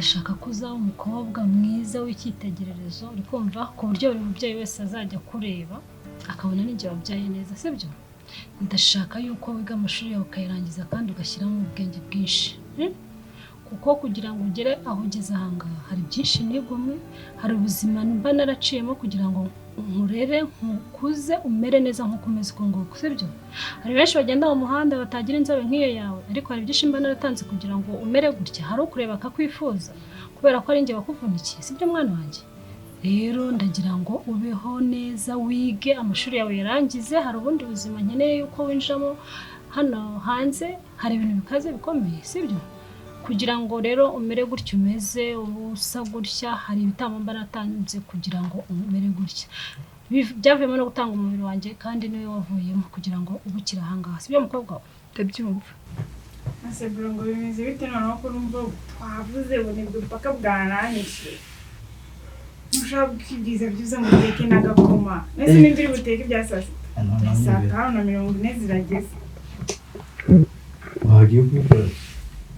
Ndashaka ko uzaba umukobwa mwiza w'icyitegererezo, uri kumva, ku buryo buri mubyeyi wese azajya kureba akabona n'igihe wabyaye neza, sibyo? Ndashaka yuko wiga amashuri yawe ukayarangiza kandi ugashyiramo ubwenge bwinshi, Kuko kugira ngo ugere aho ugeze ahangaha hari byinshi nigomwe, hari ubuzima mba naraciyemo kugira ngo nkurere, nkukuze, umere neza nk'uko umeze uko nguko, sibyo? Hari benshi bagenda mu muhanda batagira inzobe nk'iyo yawe, ariko hari byinshi mba naratanze kugira ngo umere gutya. Hari ukureba akakwifuza kubera ko ari njye wakuvunikiye, sibyo mwana wanjye? Rero ndagira ngo ubeho neza, wige amashuri yawe yarangize. Hari ubundi buzima nkeneye yuko winjiramo. Hano hanze hari ibintu bikaze bikomeye, sibyo? Kugira ngo rero umere gutya umeze, usa gutya, hari ibitambo mba natanze kugira ngo umere gutya. Byavuyemo no gutanga umubiri wanjye, kandi niwe wavuyemo kugira ngo ube ukiri ahangaha, sibyo mukobwa we? Ndabyumva. Ese bro, ngo bimeze bite noneho ko urumva twavuze ubunebwe mpaka bwananyishe? Ntushaka kwibwiza byiza ngo uteke n'agakoma? Nese ninde uri buteke ibya saa sita? 5:40 zirageze. Wagiye kubikora.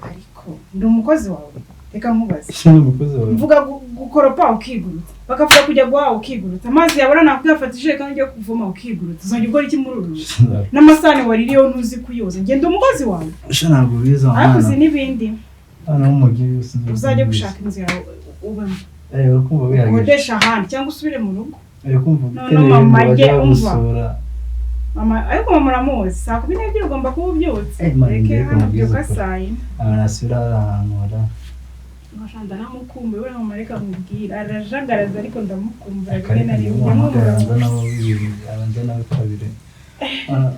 Ariko ndi umukozi wawe? Reka nkubaze. Ese ni umukozi wawe? Mvuga gukoropa ukigurutsa, bakavuga kujya guhaha ukigurutsa, amazi yabona nakuyafata ijerekani ujya kuvoma ukigurutsa. Uzajya ukora iki muri uru rugo? N'amasahani waririyeho ntuzi kuyoza. Njye ndi umukozi wawe? Sha, ntabwo biza. Ariko uzi Mwana n'ibindi? Hano w'umujyi sinzi. Uzajya gushaka inzu yawe ubamo. Eh, uri kumva bihagije. Ukodesha ahandi cyangwa usubire mu rugo. Uri kumva Noneho ukeneye mama ngo ajye bajya umva. gusura. Mama, ariko mama uramuzi, 12:00 ugomba kuba ubyutse. Eh, mama, Reke ngiye hano kumubwiza byuka ukuri. 4:00. Abantu nasubira ahantu wara. Ngo ndanamukumbuye buriya mama, reka nkubwire, arajagaraza ariko ndamukumbura rimwe Akareka na rimwe. muhamagara Njya nza nawe bibiri, abanza nawe kabiri,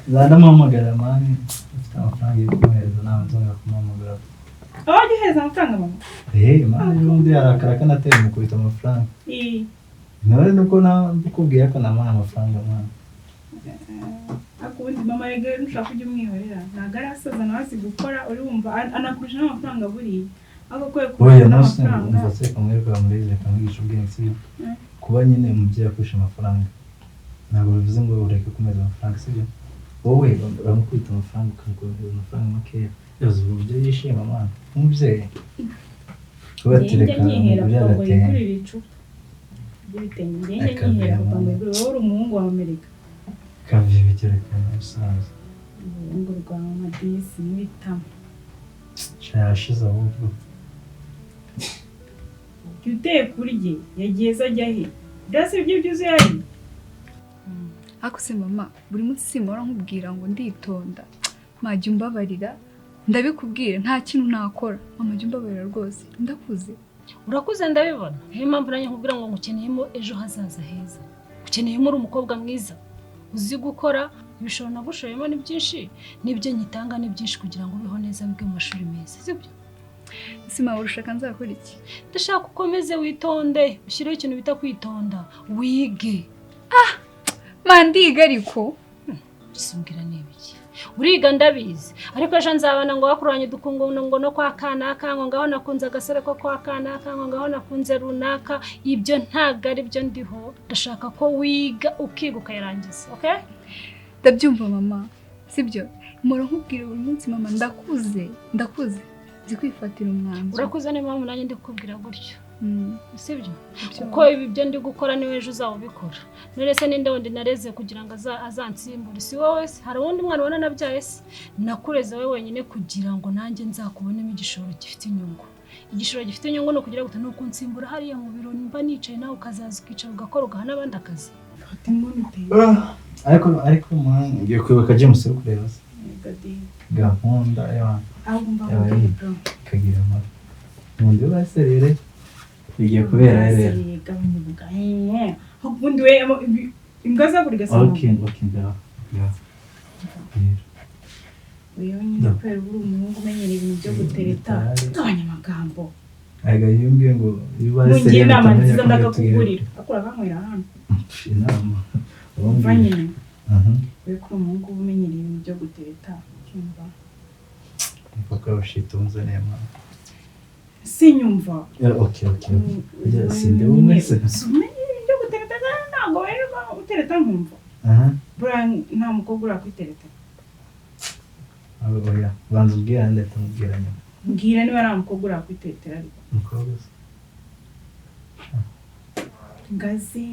nzanamuhamagara man, mfite amafaranga yo kumuhereza, ntabwo nzongera kumuhamagara. Aho wajya uhereza amafaranga mama? Eh man, ubundi yarakara akanatera mukubita amafaranga. Ii. Nawe nuko ndikubwiye ko namuha amafaranga mwana. Ariko ubundi mama rega nushaka ujya umwihorera, ntabwo arasaza, nawe azi gukora, uri wumva anakurusha n'amafaranga buriya, ariko kwe Oya. kurusha Nase n'amafaranga. Umva se, kamwereka muri reka mwigisha ubwenge, sibyo? Mm. Kuba nyine umubyeyi akurusha amafaranga ntabwo bivuze ngo ureke kumeza amafaranga, sibyo? Wowe uramukubita amafaranga, ukamukohereza amafaranga makeya yose, uburyo yishima mwana nk'umubyeyi kuba ati Njye reka nyihera mugurire papa ngo agatenge. yigurire icupa ry'ibitenge. Njye Reka nyihera mbere, papa ngo mama. yigurire. Wowe uri umuhungu wa Amerika. Kavyibikerekana ubusanzwe. Uruhungu rwa mama disi n'ibitama. Sha, yashize ahubwo. Jya uteka urye. Yagiye se ajya he? Byose ibyo byuzuye ari Ariko se mama, buri munsi simpora nkubwira ngo nditonda? Majya umbabarira, ndabikubwira, nta kintu nakora. Mama, jya umbabarira rwose, ndakuze. Urakuze ndabibona, niyo mpamvu nanjye nkubwira ngo ngukeneyemo ejo hazaza heza, ukeneyemo uri umukobwa mwiza uzi gukora. Ibishoro nagushoyemo ni byinshi, n'ibyo nyitanga ni byinshi kugira ngo ubeho neza, wige mu mashuri meza, sibyo? Ese mama, urashaka nzakora iki? Ndashaka ukomeze witonde, ushyireho ikintu bita kwitonda, wige. Ma, ndiga ariko. Isumbwira ni ibiki? Uriga ndabizi, ariko ejo nzabana ngo wakuranye udukungu ngo no kwa kanaka, ngo ngaho nakunze agasore ko kwa kanaka, ngo ngaho nakunze runaka. Ibyo ntabwo ari byo ndiho. Ndashaka ko wiga, ukiga ukayarangiza, okay? Ndabyumva mama, sibyo? Mpora nkubwira buri munsi mama, ndakuze, ndakuze, nzi kwifatira umwanzuro. Urakuze, niyo mpamvu nanjye ndi kukubwira gutyo. Sibyo? Ibyo. Kuko ibi byo ndi gukora niwe ejo uzaba ubikora. None se ninde wundi nareze kugira ngo azansimbure? Si wowe se? Hari uwundi mwana ubona nabyaye se? Nakureze wowe wenyine kugira ngo nanjye nzakubonemo igishoro gifite inyungu. Igishoro gifite inyungu ni ukugira gute? Ni ukunsimbura hariya mu biro mba nicaye, nawe ukazaza ukicara ugakora, ugaha n'abandi akazi. Fata imboni uteye. Ariko man, ngiye kwibuka James uri kureba se gahunda y'abantu. Ahubwo mva Yaba nkubwire, bro. Ikagira amara ubundi baserere bigiye kubera rero. Gabanya ubugaye. Ubundi we imbwa zakurya saa Okay, ngaho ngaho rero. Wewe nyine No. kubera uri umuhungu umenyereye ibintu byo gutereta, gabanya amagambo. Aga iyo umbwiye ngo iyo ubaye Mungira seriye inama utamenya nziza ko ndakakugurira akura kanywera hano. Inama Umva. umbwiye Nyine we kuri umuhungu uba umenyereye ibintu byo gutereta, cyumva. Papa bashita umuzaniye mama. Sinyumva. Okay, sinde bumwe se. Si umenyereye ibintu byo gutereta kandi ntabwo wirirwa utereta nkumva. Aha. Buriya nta mukobwa urakwitereta. Abo oya, banza ubwira ndahita mubwira nyuma. Mbwira niba nta mukobwa urakwitetera ariko. Umukobwa se? Ngazi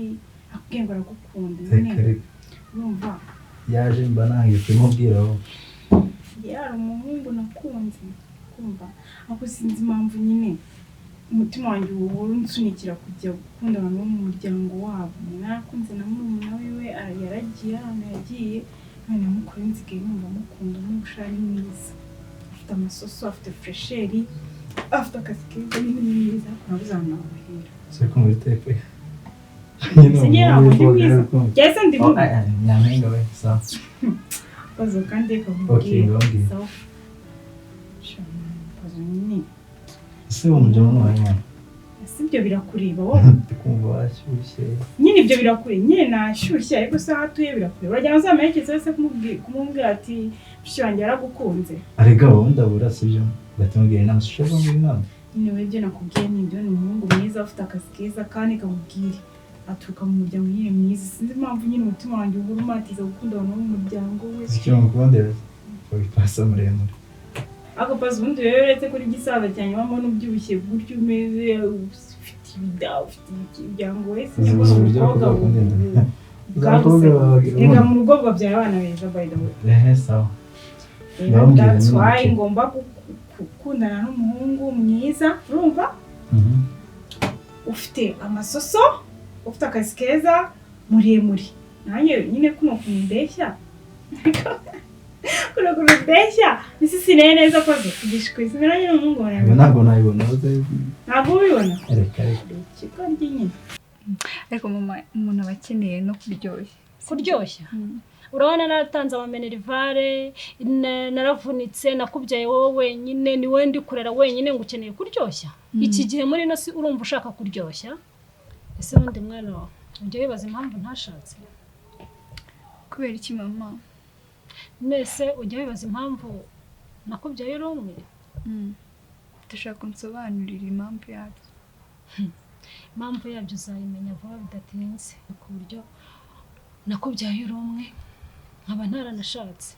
akubwiye ngo aragukunda Reka nyine. reka. Urumva? Yaje mba nangiye kubimubwira wowe. Yari umuhungu nakunze kumva, ariko sinzi impamvu nyine umutima wanjye uhora unsunikira kujya gukunda abantu bo mu muryango wabo. Narakunze na murumuna wiwe, yaragiye ahantu yagiye, none mukuru nsigaye numva mukunda n'ubusha ari mwiza, afite amasoso, afite fresheri, afite akazi keza, nyine ni mwiza, ariko nabuze ahantu namuhera. Se ko muri tepe. Si njye ntabwo ndi mwiza. Njye se ndi mubi? Nyampinga we, sawa. Pazo kandi reka Okay, nkubwire. ngambwira. Sawa. Sha, Pazo nyine. Ese uwo mujama ni uwahe mwana? Ese ibyo birakureba wowe? Ndi kumva washyushye. Nyine ibyo birakure, nyine nashyushye, ariko se aho atuye birakure. Uragira ngo uzamuherekeze wese kumubwira ati mushiki wanjye yaragukunze? Arega wowe ndabura sibyo? Ugahita inama, ushobora kumubwira inama? Nyine we ibyo nakubwiye ni ibyo, ni umuhungu mwiza ufite akazi keza kandi kamubwire aturuka mu muryango nyine mwiza. Sinzi impamvu nyine umutima wanjye uhora umatiza gukunda abantu bo mu muryango we. Uzi icyo mukundira? Wipasa muremure. Ariko pazi ubundi rero uretse kuri gisaza cyane mbona ubyibushye gutyo umeze, ufite ibida, ufite ibyango wese Uzi nyine uburyo umukobwa abakobwa bakunda. Abakobwa rega mu rugo babyara abana beza by the way. Ehe sawa. Ndababwira That's nyine, why okay. ngomba gukundana n'umuhungu mwiza, urumva? Ufite amasoso, ufite akazi keza, muremure. Nanjye nyine kuno kuntu ndeshya. Kuno kuntu ndeshya, isi sineye neza koze kugishwa isi nanjye n'umuhungu Ibi muremure. ntabwo nabibona. Ntabwo ubibona? Reka reka. Ikigo nyine. Ariko mama, umuntu aba akeneye no kuryoshya. Kuryoshya? Urabona naratanze amaminerivare, naravunitse, nakubyaye wowe wenyine, ni wowe ndi kurera wenyine, ngo ukeneye kuryoshya? Iki gihe muri ino si urumva ushaka kuryoshya? Ese wundi mwana wawe, ujya wibaza impamvu ntashatse? Kubera iki mama? Mwese ujya wibaza impamvu nakubyaye uri umwe? Ndashaka unsobanurire impamvu yabyo. Impamvu yabyo uzayimenya vuba bidatinze, ku buryo nakubyaye uri umwe nkaba ntaranashatse.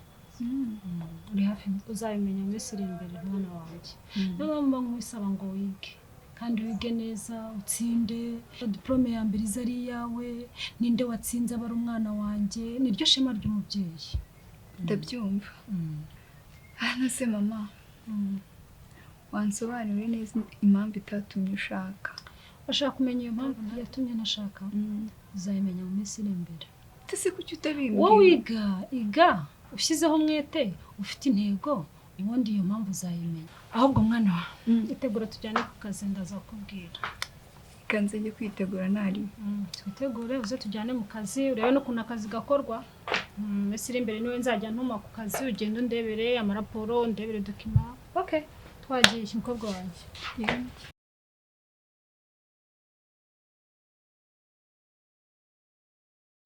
Uri hafi uzabimenya mu minsi iri imbere, mwana wanjye. Niyo mpamvu mba nkwisaba ngo wige kandi wige neza, utsinde, diporome ya mbere ize ari iyawe. Ninde watsinze aba ari umwana wanjye, niryo shema ry'umubyeyi. Ndabyumva. Hano se mama, wansobanurire neza impamvu itatumye ushaka? Bashaka kumenya iyo mpamvu yatumye ntashaka, uzayimenya mu minsi iri imbere. Ese kuki utabimbwira? Wowe wiga, iga ushyizeho umwete, ufite intego, ubundi iyo mpamvu uzayimenya. Ahubwo mwana wa, itegura tujyane ku kazi, ndaza kukubwira. Reka nze njye kwitegura ntari. Twitegure uze tujyane mu kazi, urebe n'ukuntu akazi gakorwa. Minsi iri imbere niwe nzajya ntuma ku kazi, ugende undebere amaraporo, undebere document. Okay, twagiye umukobwa wanjye. Yeah.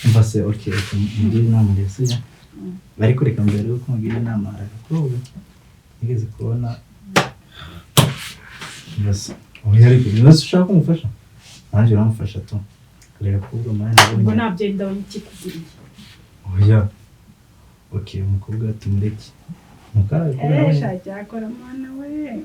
Umva se, okay, reka mugire inama rero, sibyo? Ariko reka mbere yuko mugira inama, hari agakobwa nigeze kubona. Umva se, oya, ariko niba se ushaka kumufasha nanjye uramufasha tu. Hari agakobwa mani Ubwo nabonye. nabyo ndabona ikikuguriye. Oya, okay, umukobwa tumureke mukara agakobwa Eh, nabonye. sha cyakora mwana we.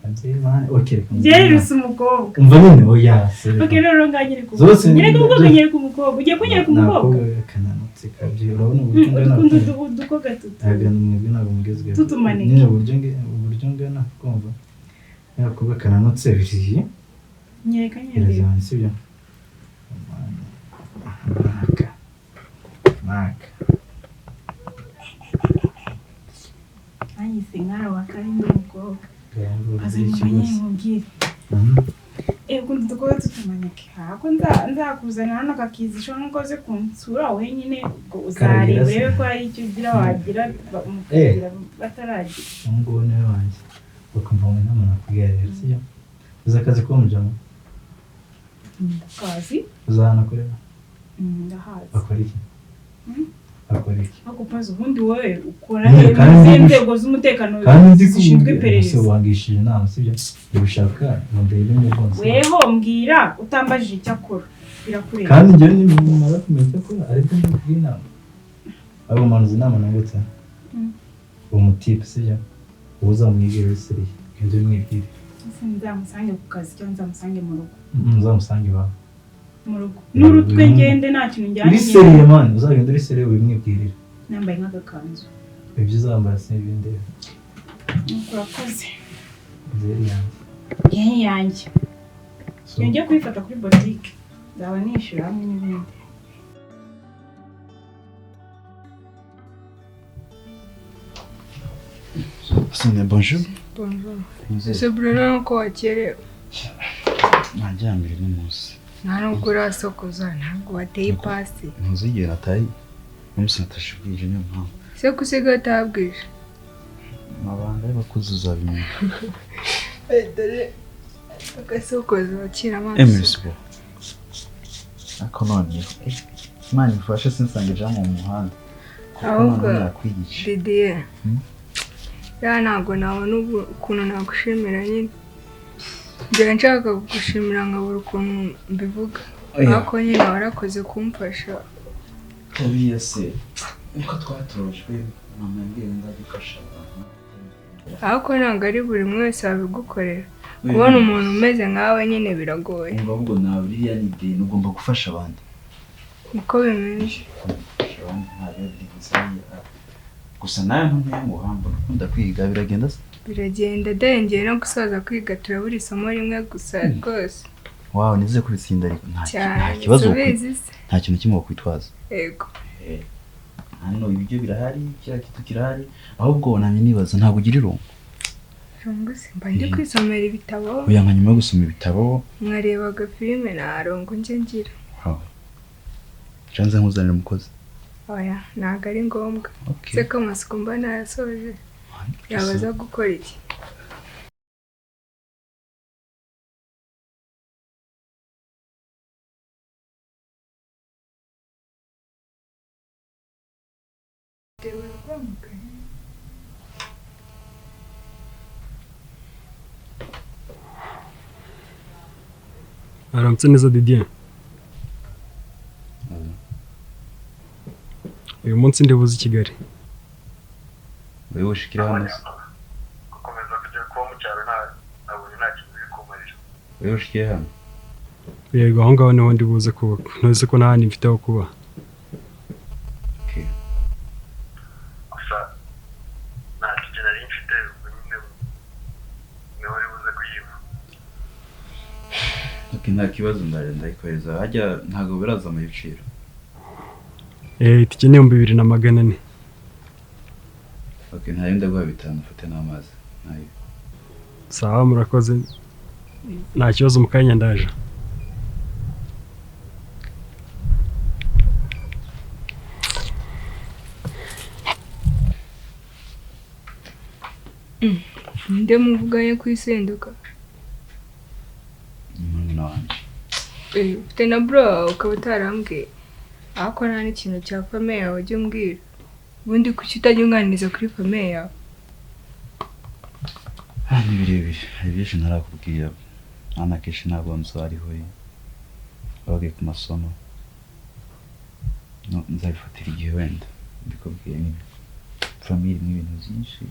Abyeyi mani, okay, reka mugire Njye inama. rusa umukobwa. Umva nyine, oya se reka. Okay, noneho nganyereka Zose umukobwa. Nyereka umukobwa, nibyo. nyereka umukobwa. Ugiye kunyereka umukobwa? Nakobwa kananutse kabye, urabona uburyo ngana? Ukunda udukobwa tutu. Ntabwo mwebwe ntabwo mugezweho. Tutumanike. Nyine uburyo ngana kumva n'agakobwa kananutse biri Nyereka nyine. birajyana, sibyo? Maka maka. Nanjye sinkara wa kandi ndi umukobwa. Aza iki nyuma nyine rwose. mubwire. Eh, ukunda udukobwa tutumanike. Ako nzakuzanira hano kakizisha nuko uze kunsura wowe nyine, ubwo Karagira uzareba se. urebe ko hari icyo ugira wagira mukagira bataragira. Ubu ngubu niwe wanjye bakumva mu nama nakubwira rero, sibyo? Uzi akazi ko mujamo? Kazi. Uzi ahantu akorera? Ndahazi. Akora iki? Akora iki? Ariko pazi ubundi wowe ukora Nyine, he kandi mu zihe ndi nzego z'umutekano kandi nzi zishinzwe ko iperereza? wangishije inama, sibyo? Ubishaka ngo ndebe umugonzi. Weho mbwira utambajije icyo akora, birakureba. Kandi njyewe nimara kumenya icyo akora aribwo ndikubwira inama. Ahubwo manuza inama nungutse. Uwo mutipe, sibyo, uwo uzamwigire uri sérieux. Genda ubimwibwire. Ese nzamusange ku kazi cyangwa nzamusange mu rugo? Uzamusange iwawe. Mu rugo n'urutwe ngende, nta kintu njyanye. Uri sérieux man, uzagenda uri sérieux ubimwibwirire. Nambaye nk'agakanzu. Ibyo uzambara si ibindeba. Nuko urakoze. Nzeri yanjye. Yewe yanjye. So, Iyo ngiye kuyifata kuri botike nzaba nishyura hamwe n'ibindi. Sonia, bonjour. Bonjour. Ese Bruno, nuko wakerewe? Ntajyambere n'umunsi. Nta nubwo urasokoza, ntabwo wateye ipasi. Ntuzigera atayi. Umunsi natashe bwije, niyo mpamvu. Ese ko usigaye utabwije? Amabanga y'abakuze uzabimenya. Dore agasokoza, wakira amaso. Emerisibo. Ariko noneho Imana ifashe sinsange jamu mu muhanda. Kuko Ahubwo- noneho yakwigisha. Didier. Hmm? Ya, ntabwo nabona ukuntu nagushimira nyine. Njya nshaka kugushimira nkabura ukuntu mbivuga. Oya. Ariko nyine warakoze kumfasha. Buriya se nkuko twatojwe, mama yambwiye ngo nzajya gufasha abantu. Ariko ntabwo ari buri umwe wese wabigukorera. Kubona umuntu umeze nkawe nyine biragoye. Umva, ahubwo nawe uriya ni ideni, ugomba gufasha abandi. Niko bimeze. Gufasha abandi ntabwo byiza. Gusa nawe ntuntenguha, mbona ukunda kwiga, biragenda se? Biragenda, dengeye no gusoza kwiga, turabura isomo rimwe gusa rwose. Wawe nizeye ko ubitsinda ariko nta nta Cyane. kibazo Subizi se. nta kintu kimwe wakwitwaza. Yego. Hano ibiryo birahari, kiriya kintu kirahari, ahubwo namye nibaza, ntabwo ugira irungu? Rungu se? Mba ndi kwisomera ibitabo. Oya, nka nyuma yo gusoma ibitabo. Nkareba agafilime, nta rungu njye ngira. Wawe ncanze nkuzanira umukozi. Oya, ntabwo ari ngombwa. Okay. Se ko amasuku mba nayasoje, yabaza gukora iki? Aramutse neza, Didier. Uyu munsi ndibuze i Kigali. Wowe ushikira hano se? Gukomeza kujya kuba mu cyaro nta nabonye nta kintu biri kumarira. Wowe ushikiye hano? Yego, aho ngaho niho ndibuze kuba, ntuzi ko nta handi mfite aho kuba. Okay. Gusa nta kintu nari mfite, ubwo nyine niho uri buze kuyiba. Okay, nta kibazo, ndaje ndayikohereza. Hajya ntabwo biraza mu biciro? Itike ni 2400. Okay, ntayo, ndaguha 5, ufate n'amazi ntayo. Sawa, murakoze, nta kibazo, mu kanya ndaje. Nde muvuganye ku isenduka? Ni murumuna wanjye. Eh, ufite na bro wawe ukaba utarambwiye? Ariko nta n'ikintu cya famille yawe ujya umbwira. Ubundi kuki utajya unganiriza kuri famille yawe? Ah, ni birebire, hari byinshi ntarakubwira. Hano akenshi ntabwo nzu ariho, bagiye ku masomo. No, nzabifatira igihe wenda mbikubwiye. Ni famille irimo ibintu byinshi.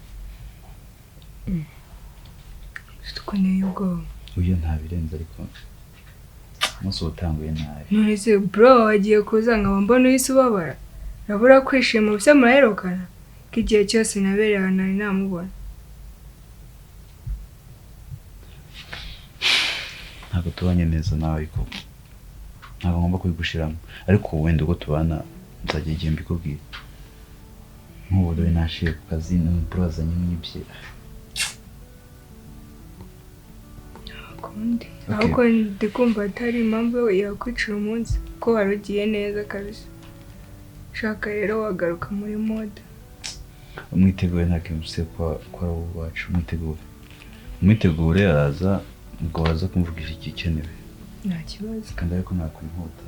Ufite ukuntu ubwoba. Uyu ntabirenze, ariko umunsi utanguye nabi. None se bro wawe agiye kuza nkaba mbona uhise ubabara, urabura kwishima? Ubuse muraherukana ko igihe cyose nabereye ahantu nari namubona? Ntabwo tubanye neza nawe, ariko ntabwo ngomba kubigushiramo. Ariko wenda ubwo tubana nzagira igihe mbikubwira. Nk'ubu rero nashiye ku kazi n'umupira wazanye n'ibye. Kundi. Okay. Ahubwo ndi kumva atari impamvu yakwicira umunsi, ko wari ugiye neza kabisa. Ushaka rero wagaruka muri mode. Umwitegure, nta kintu usibye ko ari uwacu. Umwitegure, umwitegure, araza, ubwo waza kumvugisha igikenewe. Nta kibazo. Kandi ariko nakwihuta.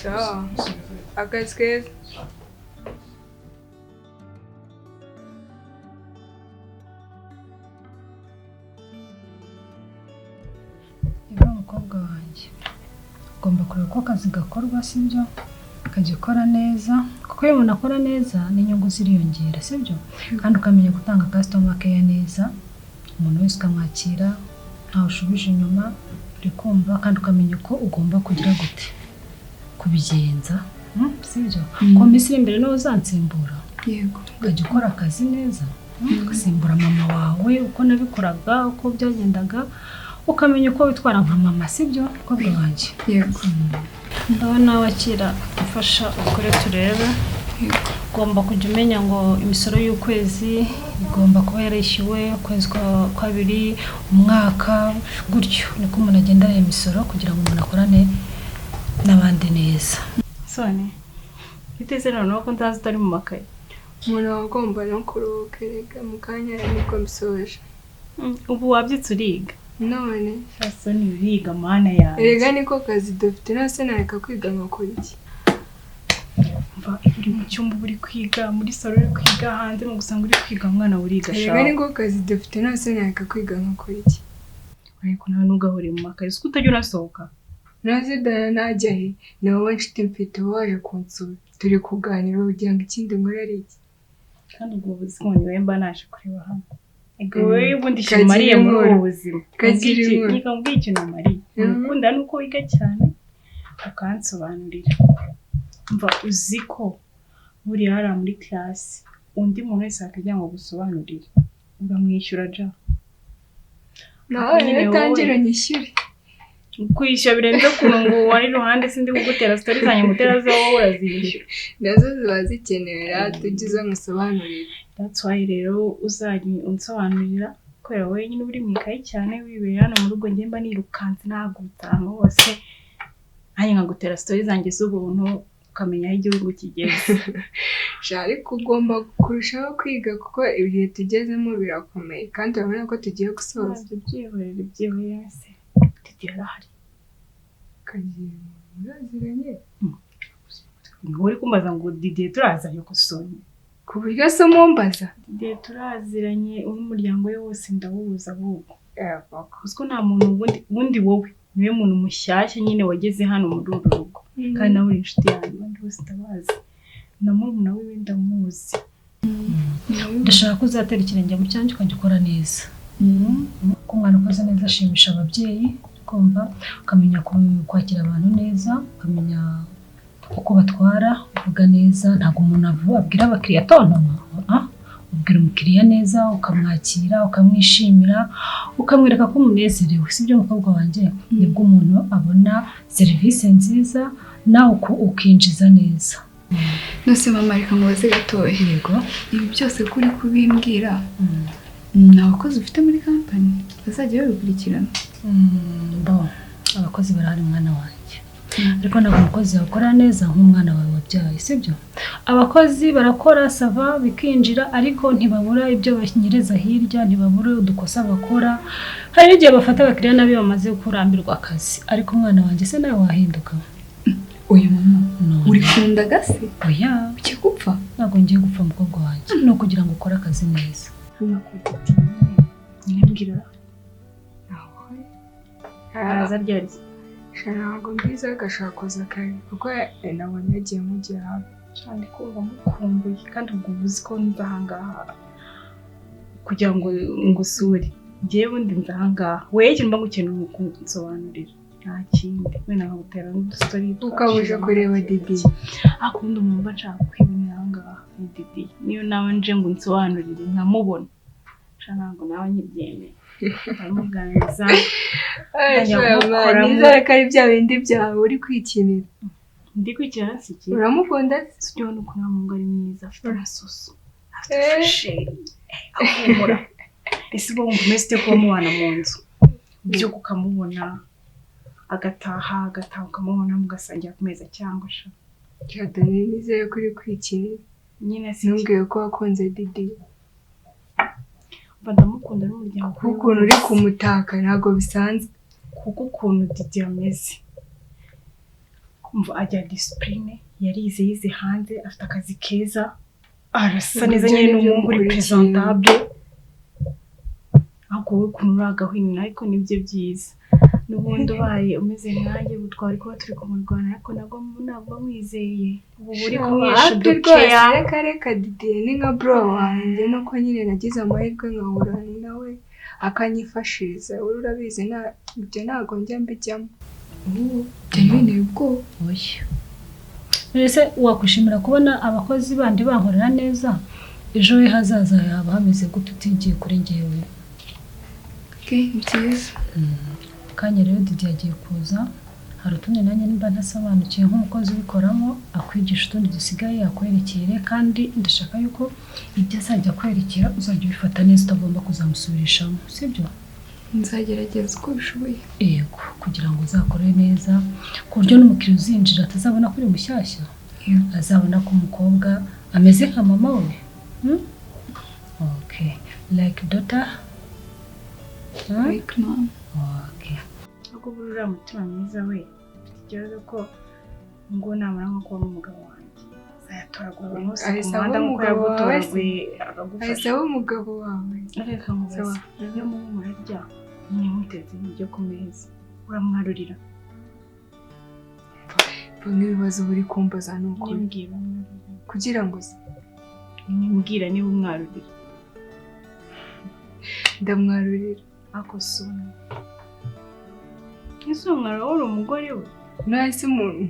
Sawa, akazi keza. Rero umukobwa wanjye, ugomba kureba uko akazi gakorwa, sibyo? Ukajya ukora neza, kuko iyo umuntu akora neza n'inyungu ziriyongera, sibyo? Kandi ukamenya gutanga customer care neza, umuntu wese ukamwakira ntawe ushubije inyuma, uri kumva? Kandi ukamenya uko ugomba kugira gute kubigenza, sibyo? Ko mu minsi iri imbere niwe uzansimbura. Yego. Ukajya ukora akazi neza, ugasimbura mama wawe uko nabikoraga, uko byagendaga, ukamenya uko witwara nka mama, sibyo, mukobwa wanjye? Yego. Ndabona wakira gufasha ukore turebe. Yego. Ugomba kujya umenya ngo imisoro y'ukwezi igomba kuba yarishyuwe, ukwezi kwa kabiri, umwaka, gutyo niko umuntu agenda areba imisoro kugira ngo umuntu akorane n'abandi neza. Sone, biteze noneho ko ntazi utari mu makaye. Umuntu aba agomba no kuruhuka erega. Mu kanya nibwo mbisoje. Ubu wabyutse uriga? None. Soni, uriga, mana yanjye! Erega niko kazi dufite. Nase nareka kwiga nkakora iki? Umva, iyo uri mu cyumba uba uri kwiga, muri salo uri kwiga, hanze mu gusanga uri kwiga, mwana uriga. Erega shawe. Niko kazi dufite. Nase nareka kwiga nkakora iki? Ariko nawe ntugahore mu makaye, uzi ko utajya unasohoka. Naze dana, najya he? Ni wowe nshuti mfite, wowe waje kunsura, turi kuganira, ugira ngo ikindi nkora ari iki? Kandi ubwo buzima ni wowe mba naje kureba hano. Ego. Wowe ubundi ikintu Kagira umariye muri inkuru. ubu buzima. Kagira inkuru. Reka nkubwire ikintu umariye. Ukunda nuko wiga cyane ukansobanurira. Mva, uzi ko buriya hariya muri classe undi muntu wese akagira ngo agusobanurire uramwishyura ja. Nawe Nyine rero wowe. tangira unyishyure. Kwishyura birenze ukuntu ngo wari iruhande, sindi kugutera story zanjye, ngutera zo wowe urazishyura. Nazo ziba zikenewe rero, tujye uza nkusobanurire. That's why rero uzajya unsobanurira, kubera wowe nyine uri mu ikayi cyane, wibereye hano mu rugo, njye mba nirukanse nahagurutse ahantu hose, nanjye nkagutera story zanjye z'ubuntu, ukamenya aho igihugu kigeze. Sha, ariko ugomba kurushaho kwiga kuko ibihe tugezemo birakomeye, kandi urabona ko tugiye gusoza. Ntabyo, byihorere, byihorere se. Titi yarahari. Kagira, muraziranye? Uri kumbaza ngo Didier turazanye gusonye? Ku buryo se mumbaza? Didier turaziranye, n'umuryango we wose ndawuzi ahubwo. Yego. Uzi ko nta muntu ubundi wowe niwe muntu mushyashya nyine wageze hano muri uru rugo, kandi nawe uri inshuti yanjye, abandi bose ndabazi, na murumuna wiwe ndamuzi. Ndashaka ko uzatera ikirenge mu cyanjye, ukajya ukora neza, ko umwana ukoze neza ashimisha ababyeyi. Kumva, ukamenya kwakira abantu neza, ukamenya uko batwara, uvuga neza. Ntabwo umuntu abwira abakiriya atontoma, ah, ubwira umukiriya neza, ukamwakira, ukamwishimira, ukamwereka ko umunezerewe, sibyo mukobwa wanjye? Nibwo umuntu abona serivisi nziza, nawe ukinjiza neza. Nose mama, reka mubaze gatoya. Yego. Ibi byose kuri kubimbwira, nta bakozi ufite muri kampani bazajya babikurikirana? Bo abakozi barahari mwana wanjye, ariko ntabwo umukozi yakora neza nk'umwana wawe wabyaye, sibyo? Abakozi barakora, ça va, bikinjira, ariko ntibabura ibyo banyereza hirya, ntibabura udukosa bakora. Hari n'igihe bafata abakiriya nabi bamaze kurambirwa akazi. Ariko umwana wanjye se nawe wahinduka? Uyu mama. None. Uri kundaga se? Oya. Ugiye gupfa? Ntabwo ngiye gupfa mukobwa wanjye, ni ukugira ngo ukore akazi neza. Nyine mbwira, araza ryari? Sha, ntabwo mbizi, ariko ashobora kuza kare kuko nabonye yagiye mugera hano. Cyane kumva mukumbuye, kandi ubwo uba uzi ko nza ahangaha kugira ngo ngusure. Njyewe ubundi nza ahangaha, wewe ikintu mba ngukeneye ni ukunsobanurira, nta kindi, wenda nkagutera n'udustory. Ukaba uje kureba Didi? Ariko ubundi umuntu mba nshaka kwibonera ahangaha ni Didi. Niyo nawe nje ngo unsobanurire nkamubona, sha ntabwo nawe nkibyemeye, ndamuganiriza, nkajya kumukoramo. Nizere ko ari bya bindi byawe uri kwikinira. Ndi kwikira nsikiye. Uramukunda se? Sibyo, ubona ukuntu uriya muhungu ari mwiza, afite amasoso, afite fraîcheur, ahumura. Ese uba wumva umeze ute kuba mubana mu nzu, ubyuka ukamubona agataha, agataha ukamubona, mugasangira ku meza, cyangwa sha? Dani, nizere ko uri kwikinira. Nyine si. Ntumbwire ko wakunze Didi. Mba ndamukunda n'umuryango Kuko we ukuntu uri wose. kumutaka ntabwo bisanzwe. Kuko ukuntu Didi ameze, umva, agira discipline, yarize, yize hanze, afite akazi keza, arasa neza. Ibyo Nyine ni byo ni umuhungu uri mukurikiye. présentable, ariko wowe ukuntu uri agahwinina, ariko nibyo byiza. N'ubundi ubaye umeze nkanjye ubu twari kuba turi kumurwana, ariko nabwo ntabwo mwizeye. Ubu uri kumwisha Happy rwose. udukeya. Reka reka, Didier ni nka bro wanjye, nuko nyine nagize amahirwe nkahura nawe akanyifashiriza. Wowe urabizi, ibyo ntabwo njya mbijyamo, byari binteye ubwoba. Oya. Ese wakwishimira kubona abakozi bandi bankorera neza? Ejo he hazaza haba hameze gute utigiye kuri njyewe? Okay, ni byiza. Kanya rero Didi yagiye kuza, hari utundi nanjye nimba ntasobanukiwe nk'umukozi ubikoramo, akwigisha utundi dusigaye akwerekere, kandi ndashaka yuko ibyo azajya akwerekera uzajya ubifata neza, utagomba kuzamusubirishamo, sibyo? Nzagerageza uko bishoboye. Yego, kugira ngo uzakore neza ku buryo n'umukiriya uzinjira atazabona ko uri mushyashya, azabona ko umukobwa ameze nka mama we. Okay, like daughter. Like mom. Okay. Ariko buriya uriya mutima mwiza we, mfite ikibazo ko ngo namara nko kubona umugabo wanjye azayatoragura ahantu hose ku Ahise aba muhanda nk'uko umugabo wawe se? yagutoraguye akagufasha. Ahise aba umugabo wawe. Reka nkubaze, iyo muba murarya nyine mutetse ibiryo ku meza, uramwarurira? Bamwe ibibazo buri kumbaza ni ukuri. Nimbwira umwarurira. Kugira ngo se? Nimbwira niba umwarurira. Ndamwarurira. Ako soni. Ese uwo mwarura uri umugore we? Nahise umuntu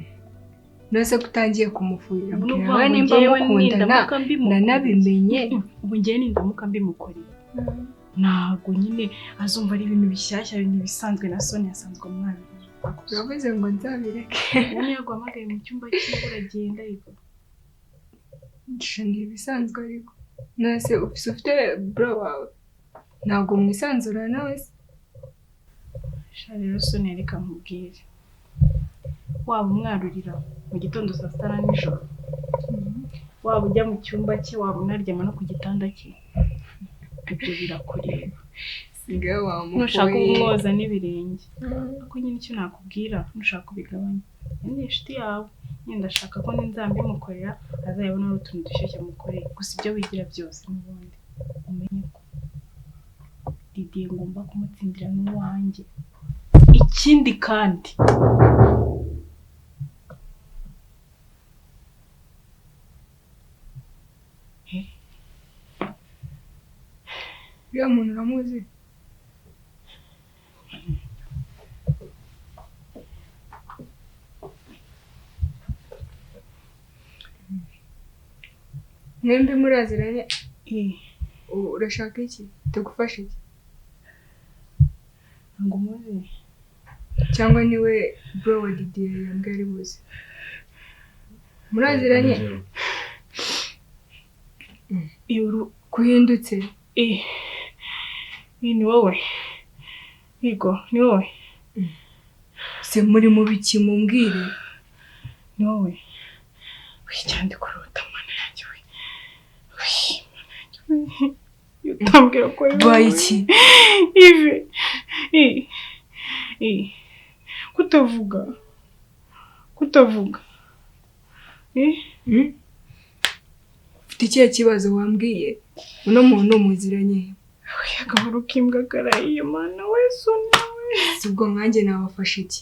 nose ko utangiye kumufuhira, Ubu ni mbwira ukuvuga we ngo nimba njyewe mukundana nindamuka mbimukoreye. nanabimenye. Ubu njyewe nindamuka mbimukoreye, ntabwo nyine azumva ari ibintu bishyashya, ibintu bisanzwe na Soni yasanzwe amwarurira. Uravuze ngo nzabireke. Ubu niyo yaguhamagaye mu cyumba cyiwe uragenda ariko. Sha, ni ibisanzwe ariko. Nose ufite bro wawe ntabwo mwisanzura nawe se? Sha rero Soni, reka nkubwire, waba umwarurira mu gitondo, saa sita na nijoro, waba ujya mu cyumba cye, waba unaryama no ku gitanda cye, ibyo birakureba. Sigaye Nushaka wamufuhira. umwoza n'ibirenge. Ariko nyine icyo nakubwira, nushaka kubigabanya, ni inshuti yawe nyine, ndashaka ko nzambimukorera azayabona ari utuntu dushyashya mukoreye. Gusa ibyo wigira byose n'ubundi umenye ko Didier ngomba kumutsindira n'uwanjye. Ikindi kandi, Uriya muntu uramuzi? Mwembi muraziranye? Urashaka iki? Tugufashe iki? Ntabwo umuzi. Cyangwa niwe bro wa Didier yambwiye ari buze? Muraziranye? Kuhindutse? Ni wowe. Yego, ni wowe. Se muri mu biki, mumbwire? Ni wowe. Cyane kurota, mana yanjye we. Mana yanjye we. Utambwira ko ari Baye iki? Ive. Kutavuga. Kutavuga. Ufite ikihe kibazo wambwiye? Uno muntu muziranye? Agahoro k'imbwa karahiye, mana we, Soni we. Si ubwo nkanjye nabafasha iki?